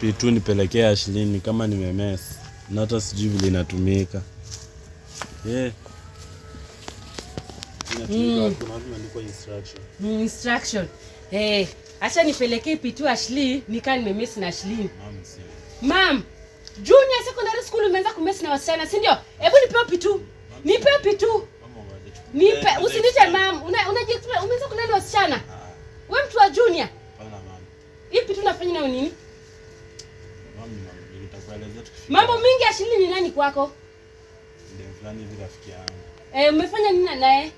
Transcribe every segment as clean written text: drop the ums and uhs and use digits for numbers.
P2 nipelekee Ashley kama nimemess. Na hata sijui vile inatumika. Yeah. Inatumika wapi? Kuna wapi imeandikwa instruction? Instruction. Eh, acha nipelekee P2 Ashley, nikaa nimemess na Ashley. Mom, si. Mam, junior secondary school umeanza kumess na wasichana, si ndio? Hebu nipe P2. Nipe P2. Mama ngoja tu. Nipe, Eh, usiniite mam. Una umeanza kulala na wasichana. Ah, Wewe mtu wa junior. hapana mama. Hii P2 unafanya nayo nini? Mama ni mambo mingi nitakuelezea tukifika. Mambo mingi Ashley ni nani kwako? Ndio fulani hivi rafiki yangu. Eh, umefanya nini naye?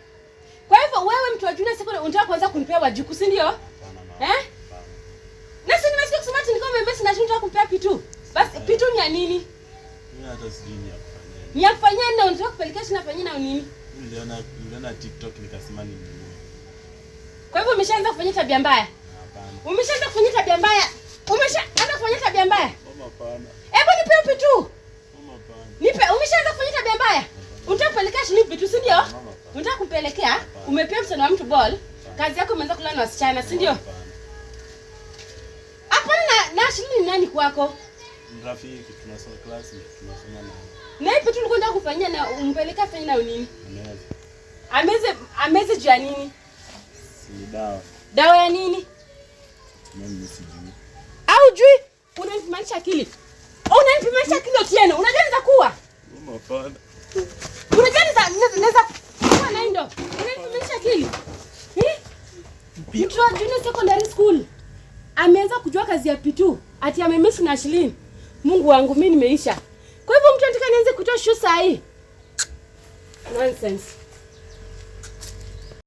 Kwa hivyo wewe mtu wa junior secondary unataka kuanza kunipea wajuku, si ndio? Hapana mama. Eh? Hapana. Na si nimesikia kusema ati nilikuwa nimemess na unataka kunipea P2. Basi P2 ni ya nini? Mimi hata sijui ni ya kufanya. Ni ya kufanyia nini na unataka kupelekea shule nafanyia nayo nini? Niliona TikTok nikasema ninunue. Kwa hivyo umeshaanza kufanya tabia mbaya. Hapana. Umeshaanza kufanya tabia mbaya. Umeshaanza kufanya tabia mbaya. Mama hapana. Hebu nipe P2. Mama hapana. Nipe, umeshaanza kufanya tabia mbaya. Unataka kupelekea shilingi P2, si ndio? Mama hapana. Unataka kumpelekea? Umepea msichana wa mtu ball. Kazi yako umeanza kulala na wasichana, si ndio? Hapana. Hapana na shilingi ni nani kwako? Ni rafiki tunasoma classmate tunasoma naye. Na hii P2 ulikuwa unataka kufanyia na umpelekea afanye nayo nini? Ameweza. Ameze juu ya nini? Si ni dawa. Dawa ya nini? Mimi sijui. Au jui? Unanipimanisha akili. Unanipimanisha akili Otieno. Unajua naweza kuwa? Mama hapana. Unajua naweza kuwa na ndo. Unanipimanisha akili. Eh? Mtu wa junior secondary school ameanza kujua kazi ya P2 ati amemiss na Ashley. Mungu wangu mimi nimeisha. Kwa hivyo mtu anataka nianze kutoa shoe saa hii. Nonsense.